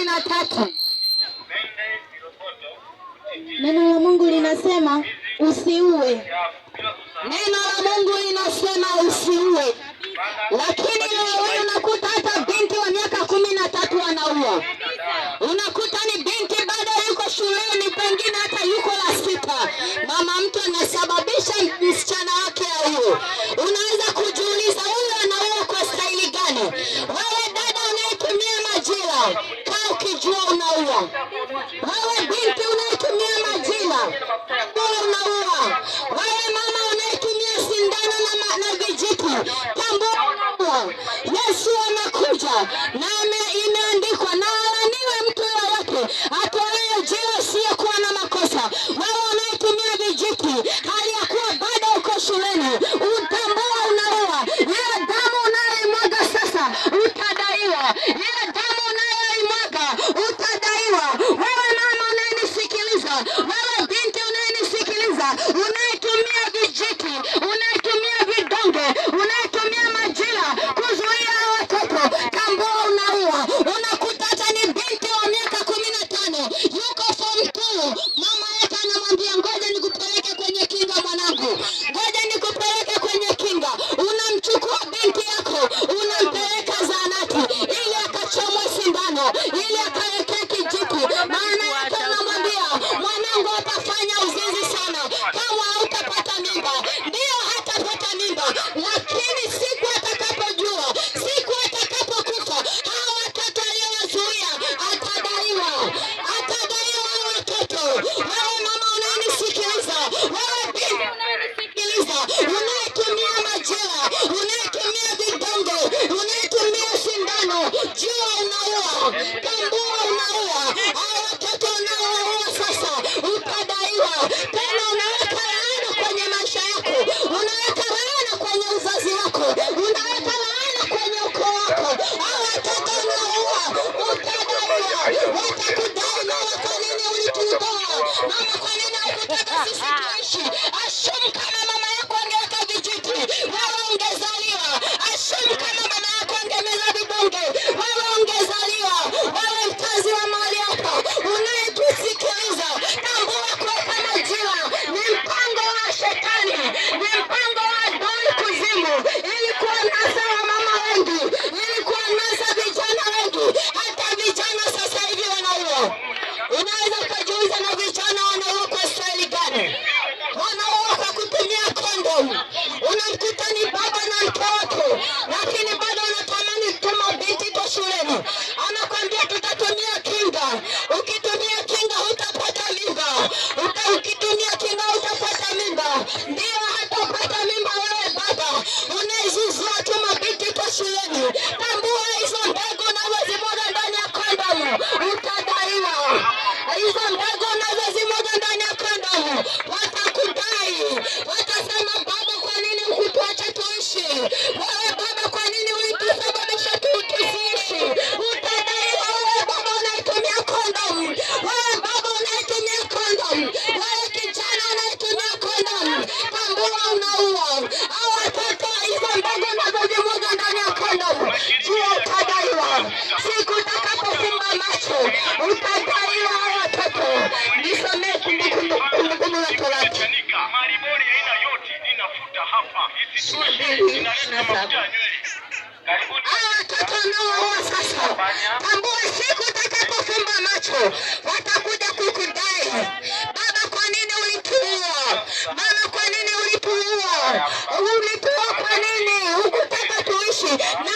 13. Neno la Mungu linasema usiue. Neno la Mungu linasema usiue, lakini leo hii unakuta hata binti wa miaka 13 anaua. Unakuta ni binti bado yuko shuleni, pengine hata yuko la sita, mama mtu anasababisha msichana wake auwe. Unaweza kujiuliza, huyu anaua kwa staili gani? Wewe dada unayetumia majila, kaa ukijua unaua. Wewe binti unayetumia majila, tambua unaua. Wewe mama unayetumia sindano na vijiti, tambua unaua. Yesu anakuja na imeandikwa, na alaniwe mtu yoyote atoaye jiwe asiyekuwa na makosa. Wewe unayetumia vijiti hali ya kuwa bado uko shuleni, utambua unaua. Hiyo damu unayoimwaga sasa utadaiwa. Hiyo damu unayoimwaga utadaiwa. Wewe mama unayenisikiliza, wewe binti unayenisikiliza, unayetumia vijiti, unayetumia vidonge, unayetumia majila kuzuia watoto, tambua unaua. Unakuta hata ni binti wa miaka 15 yuko form 2, mama yake anamwambia, "Ngoja nikupeleke kwenye kinga mwanangu, ngoja nikupeleke kwenye kinga." Unamchukua binti yako, unampeleka zahanati ili akachomwe sindano, ili akawekee kijiti. Maana yake unamwambia, "Mwanangu, atafanya uzinzi sana, kama hautapata mimba." Ndio, hatapata mimba, lakini siku atakapojua, siku atakapokufa, hawa watoto aliyowazuia atadaiwa, atadaiwa hawa watoto. Wewe mama unayenisikiliza, wewe binti unayenisikiliza, unayetumia majela, unayetumia vidonge, unayetumia sindano, jua unaua, tambua unaua. Hawa watoto unaowaua sasa utadaiwa. Tena unaweka laana kwenye maisha yako, unaweka laana kwenye uzazi wako, unaweka laana kwenye ukoo wako. Hawa watoto unaoua utadaiwa, watakudai. Mama, kwa nini ulitutoa? Mama, kwa nini haukutaka sisi tuishi? Assume kama mama yako angeweka vijiti, wewe ungezaliwa. Assume kama mama yako angemeza vidonge, wewe ungezaliwa. Wewe mkazi wa mahali hapa unayetusikiliza, tambua kuweka majila ni mpango wa shetani, ni mpango wa adui kuzimu, ili kuwanasa wamama wengi, ili kuwanasa vijana wengi. Hata vijana sasa hivi wanaua. Unaweza ukajiuliza, na vijana wanaua kwa staili gani? Wanaua kwa kutumia kondom. Unamkuta ni baba na mtoto, lakini bado anatamani tuma binti kwa shuleni, anakwambia, "Tutatumia kinga. Ukitumia kinga hutapata mimba. Ukitumia kinga hutapata mimba." Ndio, hatapata mimba. Wewe baba unaizuzua tuma binti kwa shuleni, tambua hizo mbegu unazozimwaga ndani ya kondomu utadaiwa. Hizo mbegu unazozimwaga ndani ya kondomu watakudai, watasema, "Baba, kwa nini hukutuacha tuishi? Wewe baba, kwa nini ulitusababisha tusiishi?" Utadaiwa wewe baba unayetumia kondomu, wewe baba unayetumia kondomu, wewe kijana unayetumia kondomu, tambua unaua. Hao watoto, hizo mbegu unazozimwaga ndani ya kondomu, jua utadaiwa. Siku utakapofumba macho utadaiwa hao watoto. Nisomee Kumbukumbu la Torati Maribori aina yote ninafuta hapa. Isitoshe, 22 ninaleta 27. mafuta ya nywele. Karibuni. Hawa watoto wanaoua sasa, tambua siku utakapofumba macho watakuja kukudai. "Baba, kwa nini ulituua? Mama, kwa nini ulituua? Ulituua kwa nini? Hukutaka tuishi." Na